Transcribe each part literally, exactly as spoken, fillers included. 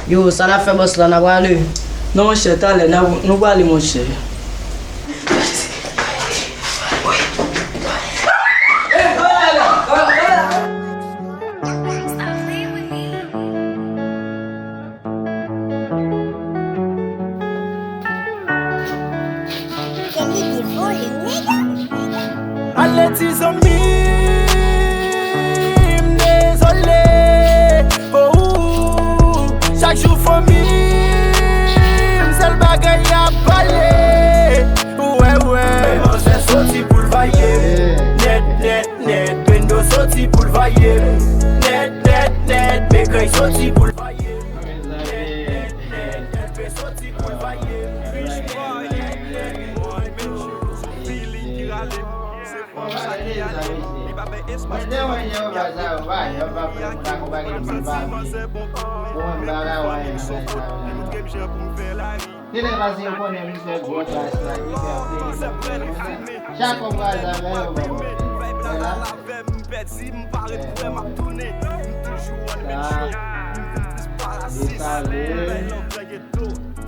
Yo, sa n ap fè bòs la, n a prale? Non, monchè, talè, n a, nou prale, monchè. Ale ti zanmi m, dezole. Oh, chak jou fanmi m, sèl bagay y ap pale. Wè, wè. Men manzè soti pou l vaye m. Nèt, nèt, nèt. Pendo soti pou l vaye m. Nèt, nèt, nèt. Mekrey soti pou l vaye m. Nèt, nèt, nèt. L soti pou l vaye. Rich boy, nèg, nèg, mwen menm jou, se fili ki rale. Se fanm sa ki ale. Li pa bay espas pou fanm ki ale. Li pa bay espas pou fanm ki ale. Li pa bay espas pou fanm ki ale. Li montre m jan pou m fè lari. Genlè pase yo konnen misye gwo bas la ki fè anpil. Chak fwa m pral avè yo, bon, wè la. Sa, Dessalines.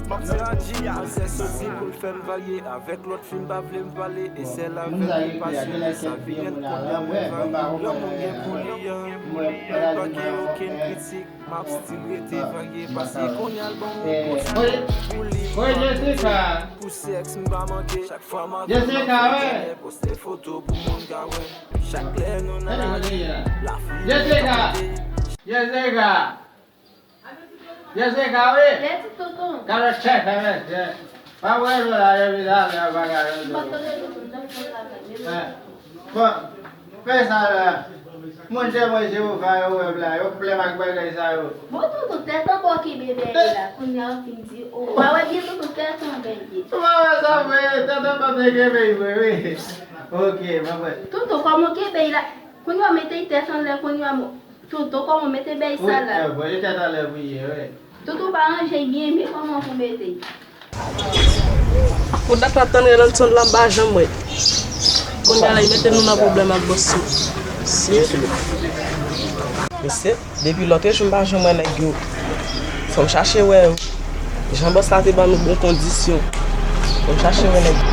Manzè soti pou l fè m varye. Avèk lòt fi m pa vle m pale. E sèl avèk li pasyone. Sa vin rèd kontan mwen varye. Lanmou m gen pou li an. Li pa gen okenn kritik. M ap still rete varye paske kounye a l ban m yon bon ti kou pou li. Pou sèks m pa manke. Chak fwa m ap fè m ap fè poste foto pou moun ka wè. Chak lè nou nan lari, lafiy ap tande. Jezeka wi. Lè ti tonton. Gade chèf, mesye. Pa wè nou la, yo vin avè bagay yo. Bon, fè sa la. Moun tèlman Jewova yo wè m la, yo flèm ak bagay sa yo. Bon, tonton, tèt anba w kenbe bèy la. Kounye a w fin di, o, w pa wè byen tonton, tèt anba l ye. Ou pa wè sa vre, tèt anba m te kenbe vre, wi. Ok, mwen wè. Tonton, kòman w kenbe l la? Kounye a w mete tèt anlè, kounye a m Tonton, kòman w mete bèy sa la? Wi, bon, e tèt anlè pou ye, wi. Tonton, pa ranje l byen, men kòman pou mete l? Pou dat m ap tann Relanson la, m pa janm wè. Kounye a la, li mete nou nan pwoblèm ak bòs yo. Mesye, depi lòtrejou m pa janm wè nèg yo. Fò m chache wè yo. Jan bòs la te ban nou bon kondisyon. Fò m chache wè nèg yo.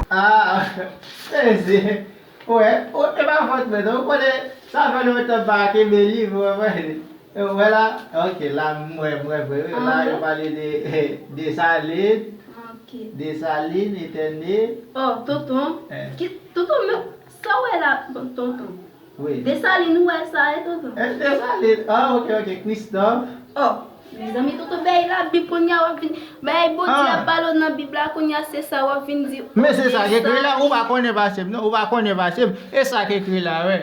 Ah, mesye. Wè, o, e pa fòt mwen non, ou konnen, sa fè lontan m pa kenbe liv, ou konprann? Ou wè la? Ok, la, m wè, m wè vre, wi. La, yo pale de, eh, Desalin. Ok. Desalin, etène. Oh, tonton. Eh. Ki, tonton, men, sa w wè la, bon, tonton? Wi. Desalin, ou wè sa, e, tonton? Eh, Desalin. Ah, ok, ok, Kristòf. Oh. Mezanmi, tonton, bay Labib kounye a, w ap vin, bay Bondye ap pale w nan Bib la kounye a, se sa w ap vin di. Men se sa k ekri la, ou pa konnen pase m, non, ou pa konnen pase m. E sa k ekri la, wi.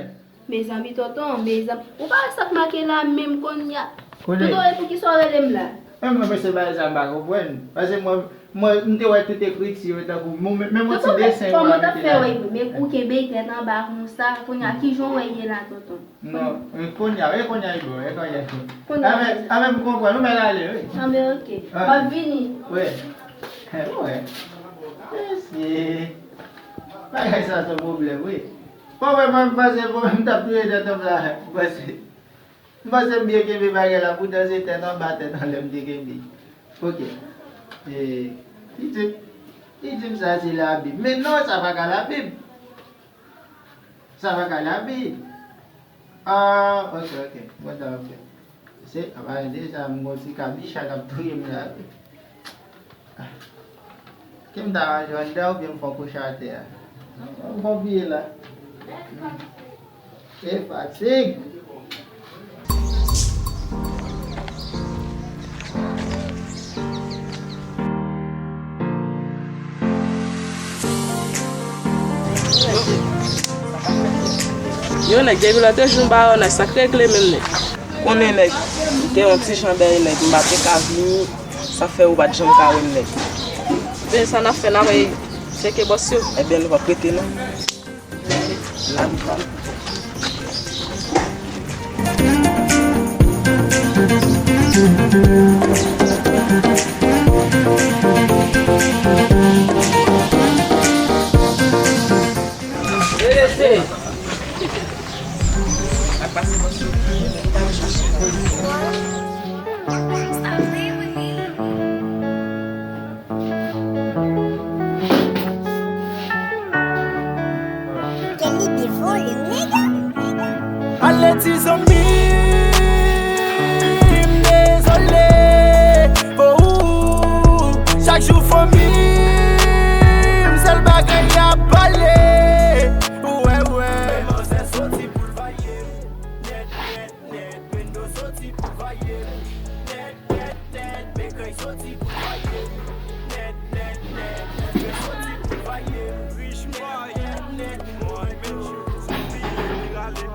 Mezanmi, tonton, mezanmi. Ou pa wè sa k make la menm kounye a? Tonton, e poukisa w rele m la? Menm mwen, mesye, bagay sa m pa konprann. Pase mwen, mwen, m te wè tout ekriti yo tankou, menm yon ti desen yo a mete la. Tonton, men kòman w t ap fè wè, men ou kenbe tèt anba konsa, kounye a, kijan w wè ye la, tonton? Non, e kounye a, e kounye a, e bon, e kounye a. Kounye a. Anben, anben, m konprann, ou mèt ale, wi. Anben, ok. Ok. M ap vini. Wi. Wi. Mesye. Bagay sa se yon pwoblèm, wi. Bon, mwen, mwen, m panse, bon, m t ap touye tèt anba la. M panse, m panse m byen kenbe bagay la, poutan se tèt anba, tèt anlè m te kenbe. Ok. E, li di, li di m sa se Labib. Men non, sa pa ka Labib. Sa pa ka Labib. Ah, ok, ok. Mwen ta ap fè. Se, apa deja m gon ti kabicha k ap touye m la. Ki m ta ranje anndan oubyen m fè yon kouche atè a? M fè yon piye la. E fatig. Yo, nèg, depi lè te jwenn ba yo, nèg, sa k regle menm, nèg? Konnen, nèg, m te yon ti jan dèyè, nèg, m pa te ka vini, sa fè ou pa t janm ka wè m, nèg. Men sa n ap fè, n ap tcheke bòs yo. Ebyen, nou p ap rete, non. Kèl ide volim, nèg. Ale ti zanmi m, dezole pou ou. Chak jou fanmi m, sèl bagay y ap pale. Wè, wè. Manzè soti pou l vaye m. Nèt, nèt, nèt. Pendo soti pou vaye m. Nèt, nèt, nèt, Mekay soti pou vaye m. Nèt, nèt, nèt, Mètre soti pou vaye m. Rich bòy, nèt, nèt, nèt, mwen menm jou, se piye m li rale.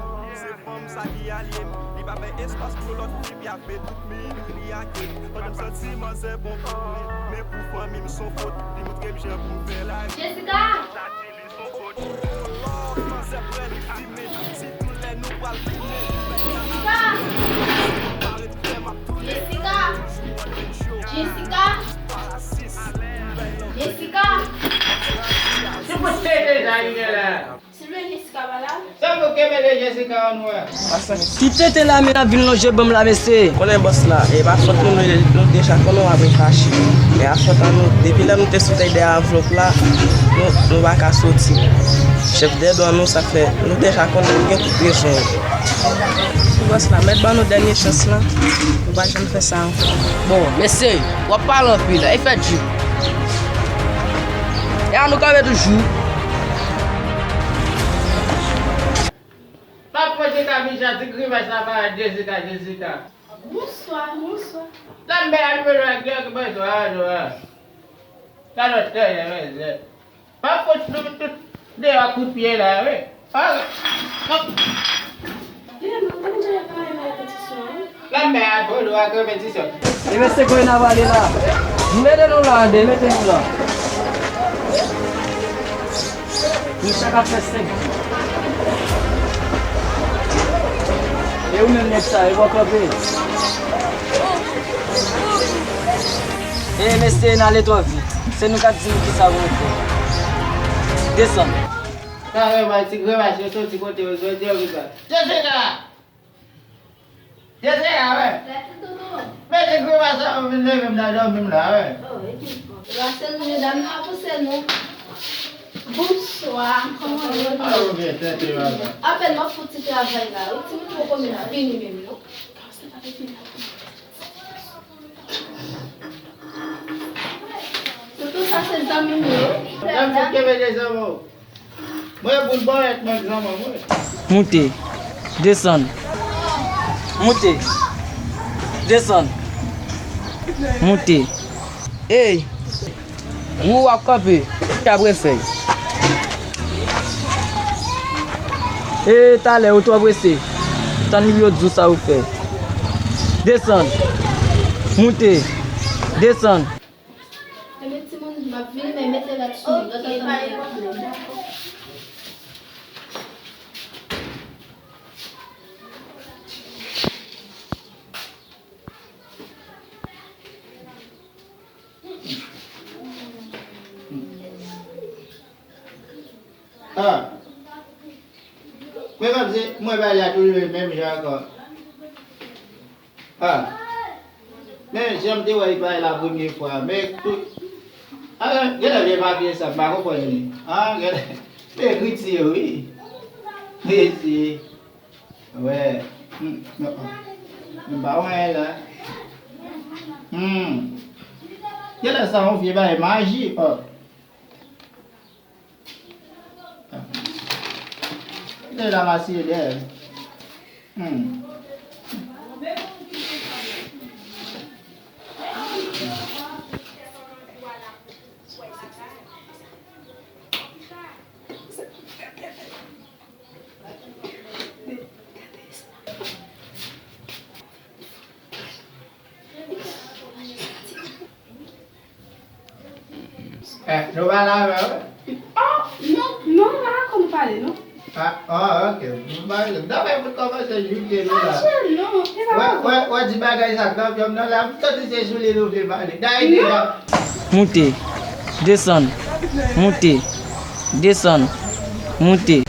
Se fanm sa ki alye m. Li pa bay espas pou lòt fi, li ap met tout minik li ake. Pandan m santi manzè bon pou mwen, men pou fanmi m s on fot. Li montre m jan pou m fè lavi. Jessica! Jessica! Jessica! Jessica! Jessica! Se pou tete sa ki gen la. Silvio, Jessica pa la? Sa pou kenbe de Jessica an nou a? Ki tete la men ap vin lonje ban m la mesye? Konnen bòs la, e pa fòt nou, nou, nou deja konnen w ap refache. Men a fòt an nou, depi lè nou te sou tèt dèyè anvlòp la, nou, nou pa ka soti. Chèf dè dwàn nou, sa fè, nou deja konnen nou gen tout rezon yo. Bòs la, mèt ban nou dènye chans lan, nou pa janm fè sa ankò. Bon, mesye, w ap pale anpil, e fè di. E a nou kanpe toujou. Pa poze kabicha, ti grimas la parèt Jessica, Jessica. Bonswa, bonswa. Lanmè a nou bezwen ak lè ki bezwen a nou a. Kalòt tèyè, mezè. Pa fout nou tout deyò ak kout pye la, wi. Ah, ah. Lanmè a gwo lou ak repetisyon. E mesye Goyna pale la. Mete nou la, de, mete nou la. Nou chak ap fè senk. E ou menm nèg sa, e w ap kanpe. E mesye, n ale twò vit. Se nou k ap di nou kisa pou nou fè. Desann. Sa vrèman ti grimas yo soti kote yo jodi an konsa. Jessica! Jessica, wè. Men ti grimas sa, ou vin leve m nan dòmi m la, wè. Rachel, medam nan ap pouse nou. Bonswa, kòman nou ye? Apèn m ap fout ti travay la wi. Timoun poko menm vini menm non. Toutou sa se zanmi m yo. Zanmi m kenbe de zanmi w. Mwen boul bòyèt mwen zanmi mwen. Moute. Desann. Moute. Desann. Moute. Ey! Ou w ap kanpe, ki ta prese? E talè, ou twò prese. Tann li yo di w sa ou fè. Desann. Moute. Desann. Ebyen, timoun, m ap vini, men mete rad sou mwen. Oke, pa gen pwoblèm. Ah. Men kòmsi mwen pale a toujou menm jan ankò. Ah. Men jan m te wè li pale la premye fwa, men tout. Ah, genlè vye papye sa, m pa konprann li. Ah, genlè. Men ekriti yo, wi. Mesye. Wè. Hmm, non. M pa wè la. Hmm. Genlè sa yon vye bagay maji. Oh. Genlè la masiye dèyè. Hmm. Eh, nou pa la menm? Oh, non, non, la kon nou pale, non. Ah, oh, ok. Nou pa la. Dapre pou kòmanse joute nou la. Atye, non, e pa wè, wè, wè, di bagay sa kanpyòm nan la, m tande se sou li nou vle pale. Dayè deja. Moute, desann, moute, desann, moute.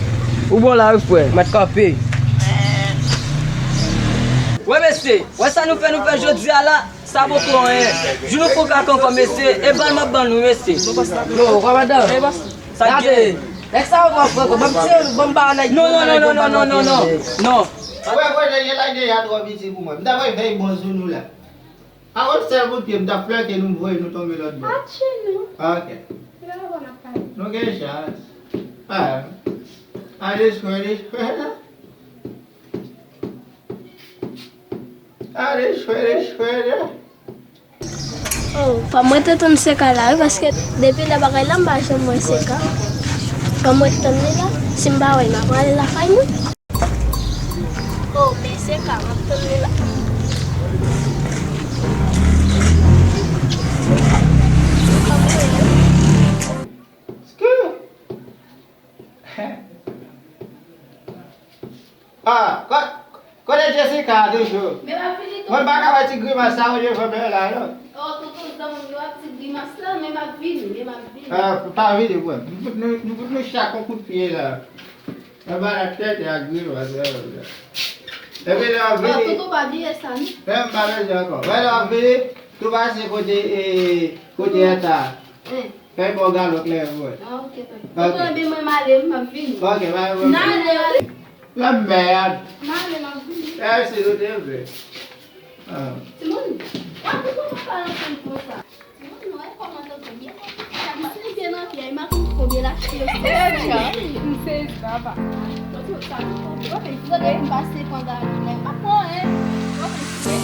Ou bon la wi frè? Mèt kanpe. Wè mesye, wè sa nou fè, nou fè jodi a la, sa poko anyen. Jou nou fè kaka ankò mesye, e bal m ap ban nou mesye. Yo, kòmandan. Sa k gen? Nèg sa yo pran pran, ban m tire, ban m ba nèg. Non, non, non, non, non, non, non, non. Non. Wè, wè, nèg la gen ya twò piti pou mwen. M ta pral fè bon sou nou la. A yon sèl kout pye, m t ap flanke nou, m voye nou tonbe lòt bò. Atye nou. Ok. Se pa la n ap pale. Nou gen chans. Ah. Ale chwè, ale chwè la. Ale chwè, ale chwè la. Oh, fò mwen te tann Seka la, wi, paske depi lè bagay la, m pa janm wè Seka. Fò mwen tann li la. Si m pa wè l, m ap prale lakay mwen. Oh, men Seka, m ap tann li la. Skou! Ah, ko-, kote Jessica toujou? Men m ap vini, tonton. Mwen pa ka wè ti grimas sa ou devan mè la, non. Oh, tonton, zanmi m yo ap ti grimas la, men m ap vini, men m ap vini. Ah, pa vini, mwen. Nou fout nou, nou fout nou chak yon kout pye la. Anba la tèt, e ak grimas la, la. Epi lè w ap vini. Oh, tonton, pa bliye sa, non. Men m pa bezwen ankò. Wè lè w ap vini, tou pase kote, e, kote eta. Hein. Fè bò galon klè mwen. Ah, ok, tonton. Ok. Tonton, ebyen mwen m ale, m ap vini. Ok, pa gen pwoblèm. N ale. La mèd. N ale, m ap vini. Mèsi, nou te vle. Ah. Timoun, w ap di tonton pa ansanm konsa. Timoun, nou wè kòman tonton byen. Misye byen nan pye, m ap konbyen l achte yo. M sezi, papa. Tonton, sa nou konbyen. Tonton, m pase pandan jounen. M pa pran, hein. Tonton, se.